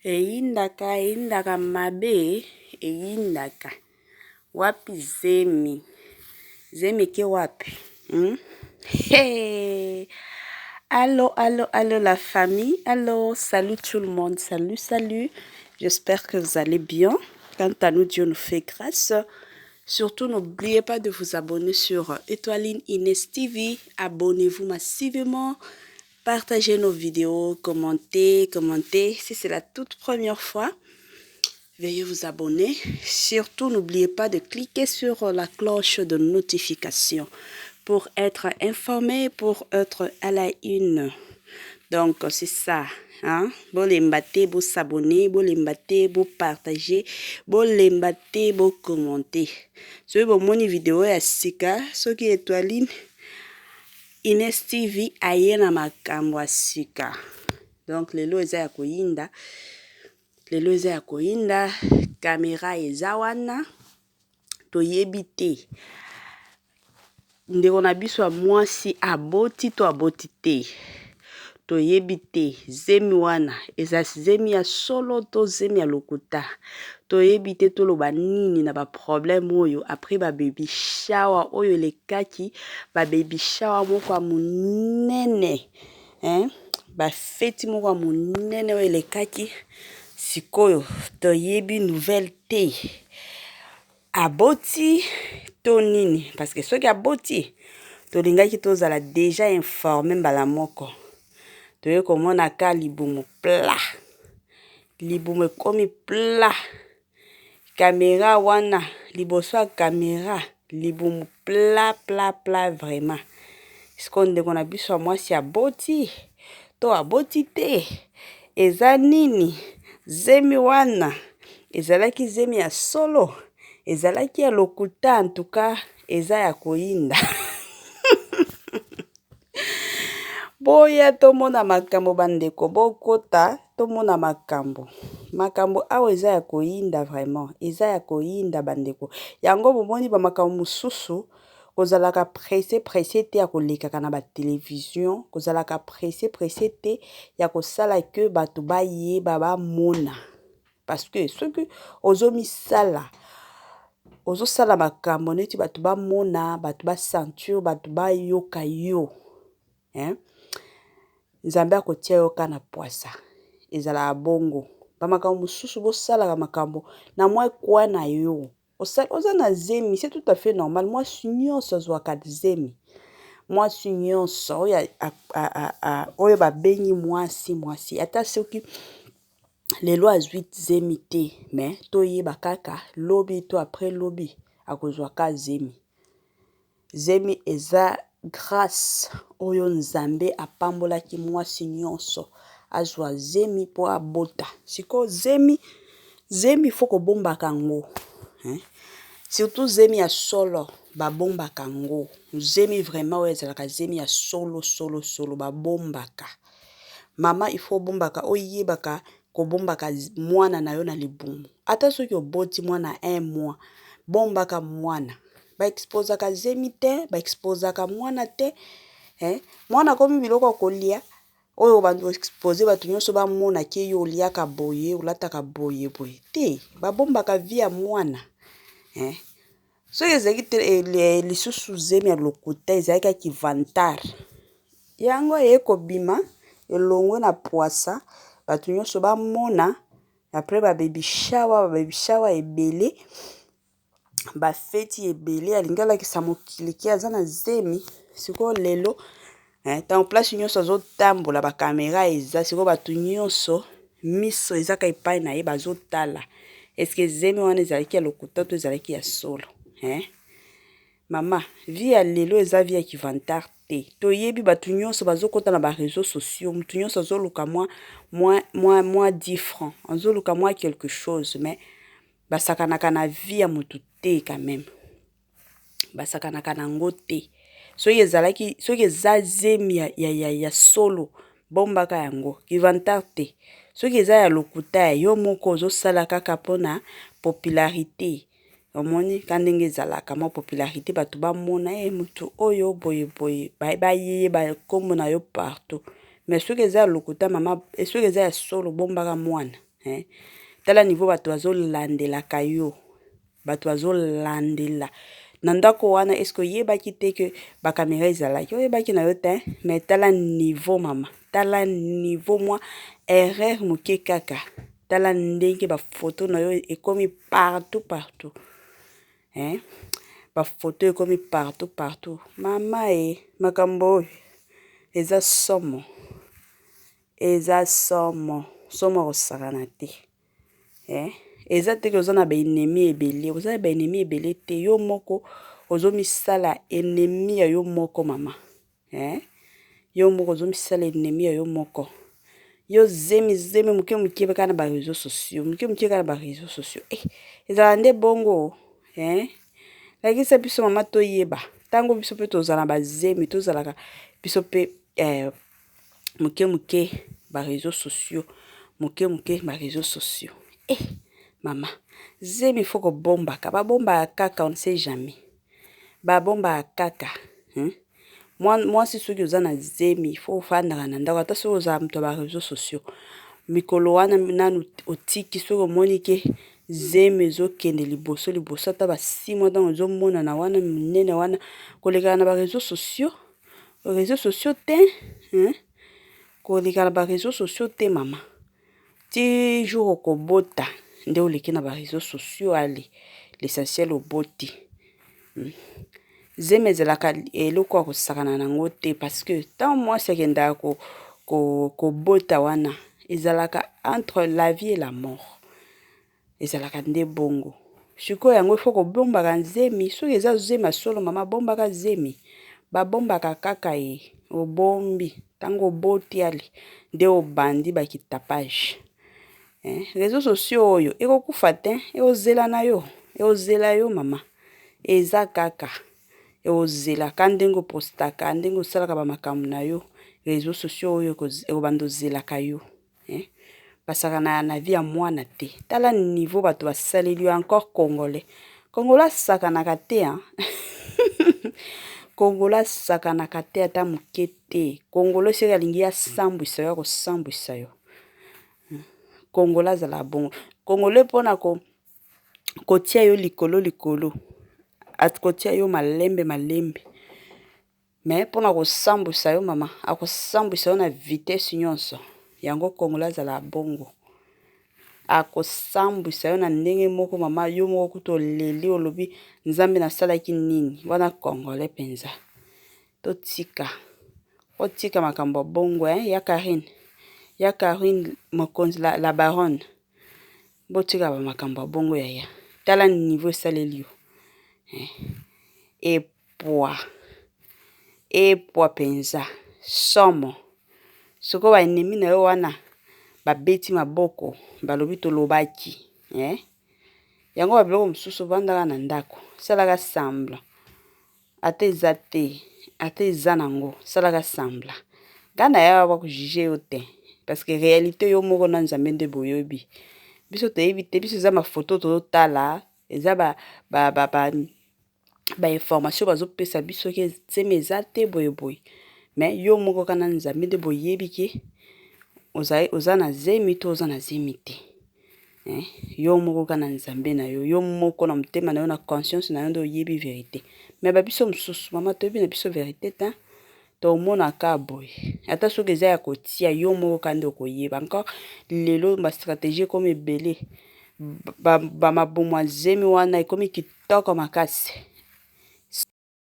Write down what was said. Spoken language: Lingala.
Eyindaka eyindaka mabe eyindaka wapi zemi zemi eke wapi hmm? Hey! Allo, allo, allo la famille, allo, salut tout le monde, salut, salut. J'espère que vous allez bien. Quant à nous, Dieu nous fait grâce. Surtout, n'oubliez pas de vous abonner sur Étoiline Inès TV. Abonnez-vous massivement. Partagez nos vidéos, commentez, commentez. Si c'est la toute première fois, veuillez vous abonner. Surtout, n'oubliez pas de cliquer sur la cloche de notification pour être informé, pour être à la une. Donc, c'est ça. Hein? Bolemba te, bo s'abonner, bolemba te, bo partager, bolemba te, bo commenter. Soki bomoni video ya sika, soki Etoiline Ines TV aye na makambo ya sika. Donc lelo eza ya koyinda. Lelo eza ya koyinda, camera eza wana. Toyebi te ndeko na biso ya mwasi aboti to aboti te. Toyebi te zemi wana eza zemi ya solo to zemi ya lokuta. Toyebi te toloba nini na ba problème oyo après ba baby shower oyo elekaki ba baby shower moko ya monene hein? Ba feti moko ya monene oyo elekaki sikoyo toyebi nouvelle te aboti to nini parce que soki aboti tolingaki tozala deja informe mbala moko toye komona ka libumu plat libumu ekomi plat camera wana liboso ya camera libumu plat plat plat vraiment sikoyo ndeko na biso ya mwasi aboti to aboti te eza nini zemi wana ezalaki zemi ya solo ezalaki ya lokuta en tout cas eza ya koyinda boya tomona makambo bandeko bokota tomona makambo makambo awa eza ya koyinda vraiment eza ya koyinda bandeko yango bomoni bamakambo mosusu kozalaka presse presse te ya kolekaka na batelevizio kozalaka presse presse te ya kosala ke bato bayeba bamona parce que soki ozomisala ozosala makambo neti bato bamona bato basentir bato bayoka yo hein? Nzambe akotia yo ka na pwasa ezalaka bongo bamakambo mosusu bosalaka makambo na mwa ekwa na yo oza na zemi c'est tout à fait normal mwasi nyonso azwaka zemi mwasi nyonso oyo, oyo babengi mwasi mwasi ata soki lelo azwi zemi te mais toyeba kaka lobi to après lobi akozwa ka zemi zemi eza grâce oyo nzambe apambolaki mwasi nyonso azwa zemi mpo abota sikoyo zemi zemi faut kobombaka yango hein? Surtout zemi ya solo babombaka yango zemi vraiment oyo ezalaka zemi ya solo solo solo babombaka mama il faut obombaka oyebaka kobombaka mwana na yo na libumu ata soki oboti mwana un mois bombaka mwana baexposaka zemi te baexposaka mwana te eh? Mwana akomi biloko ya kolia oyo bando expose bato nyonso bamona ke yo oliaka boye olataka boye boye te babombaka vie ya mwana eh? Soki ezalaki te lisusu zemi ya lokuta ezalaki kaka vantard yango eye kobima elongwe na pwasa bato nyonso bamona après ba baby shower ba baby shower ebele bafeti ebele alingi alakisa mokili ke aza na zemi sikoyo lelo ntango place nyonso azotambola bakamera eza sikoyo bato nyonso miso ezaka epai na ye bazotala eske zemi wana ezalaki ya lokuta to ezalaki ya solo eh? Mama vie ya lelo eza vie ya kivantard te toyebi bato nyonso bazokɔta na baréseaux sociaux motu nyonso azoluka mwa mwa mwa mwa 10 francs azoluka mwa quelque chose mais basakanaka na vie ya motu te quand même basakanaka nango te soki ezalaki soki eza zemi ya, ya, ya, ya solo bombaka yango kivantard te soki eza ya lokuta ya yo moko ozosala kaka mpona popularité omoni ka ndenge ezalaka mwa popularité bato bamona ye motu oyo boyeboye bayeba nkombo na yo partout mais soki eza ya lokuta mama soki eza ya solo bombaka mwana. Hein? Tala niveau bato bazolandelaka yo. Bato bazolandela. Na ndako wana est-ce que oyebaki te que ba caméra ezalaki? Oyebaki na yo te, mais tala niveau mama. Tala niveau mwa erreur moke kaka. Tala ndenge ba photo na yo ekomi partout partout. Hein? Ba photo ekomi partout partout. Mama e, makambo oyo eza somo. Eza somo. Somo kosakana te. Eh? Eza te oza na ba ennemi ebele. Oza na ba ennemi ebele te. Yo moko ozomisala ennemi ya yo moko mama. Eh? Yo moko ozomisala ennemi ya yo moko. Yo zemi zemi moke moke kaka na ba réseaux sociaux. Moke moke kaka na ba réseaux sociaux. Eh, ezala nde bongo. Eh? Lakisa biso mama toyeba. Ntango biso mpe tozala na bazemi, tozalaka biso mpe eh, moke moke ba réseaux sociaux. Moke moke ba réseaux sociaux. Eh, mama, zemi faut kobombaka. Babombaka kaka, on ne sait jamais. Babombaka kaka. Hein? Mwasi soki oza na zemi, faut ofandaka na ndako ata soki ozala moto ya ba réseaux sociaux. Mikolo wana nanu otiki soki omoni ke zemi ezokende liboso liboso ata ba 6 mois ntango ezomonana wana minene wana kolekaka na ba réseaux sociaux, réseaux sociaux te, hein? Koleka na ba réseaux sociaux te mama. Ti jour okobota nde oleki na ba réseaux sociaux ale l'essentiel oboti. Zemi ezalaka eloko ya kosakana nango te parce que ntango mwasi akendaka kobota wana ezalaka entre la vie et la mort. Ezalaka nde bongo. Sikoyo yango ifo kobombaka zemi. Soki eza zemi ya solo mama, bombaka zemi. Babombaka kaka ye. Obombi. Ntango oboti ale nde obandi bakitapage. Eh, réseaux sociaux oyo ekokufa te, ekozela na yo, ekozela yo mama. Eza kaka ekozela ka ndenge opostaka, ndenge osalaka bamakambo na yo, réseaux sociaux oyo ekobanda ozelaka yo. Eh? Basaka na vie ya mwana te. Tala niveau bato basaleli yo encore congolais. Congolais asakanaka te, hein? Congolais asakanaka te ata moke te. Congolais soki alingi asambwisa yo, akosambwisa yo. Congolais azala bongo. Congolais mpona kotia yo likolo likolo, akotia yo malembe malembe. Mais mpona kosambwisa yo mama, akosambwisa yo na vitesse nyonso. Yango congolais azala bongo. Akosambwisa yo na ndenge moko mama, yo moko kutu oleli olobi Nzambe nasalaki nini? Wana congolais mpenza. Totika. Otika makambo ya bongo, hein? Ya Karine. Ya Karine mokonzi la baronne. Botika ba makambo ya bongo yaya. Tala niveau esaleli yo. Eh? Epwa. Epwa mpenza. Somo. Sikoyo ba ennemi na yo wana babeti maboko, balobi tolobaki. Eh? Yango ba biloko mosusu vandaka na ndako. Salaka semblant. Ata eza te, ata eza nango, salaka semblant. Nga na ya bakojuger yo te. Parce que réalité yo moko na Nzambe nde boyebi. Biso toyebi te, biso eza mafoto tozotala, eza ba information bazopesa biso ke zemi eza te boye boye. Mais yo moko kaka na Nzambe nde boyebi ke oza na zemi to oza na zemi te. Eh? Yo moko kaka na Nzambe na yo, yo moko na motema na yo na conscience na yo nde oyebi vérité. Mais ba biso mosusu mama toyebi na biso vérité te. Tomonaka boye. Ata soki eza ya kotia yo moko kaka nde okoyeba. Encore lelo ba stratégie ekomi ebele. Ba mabumu ya zemi wana ekomi kitoko makasi.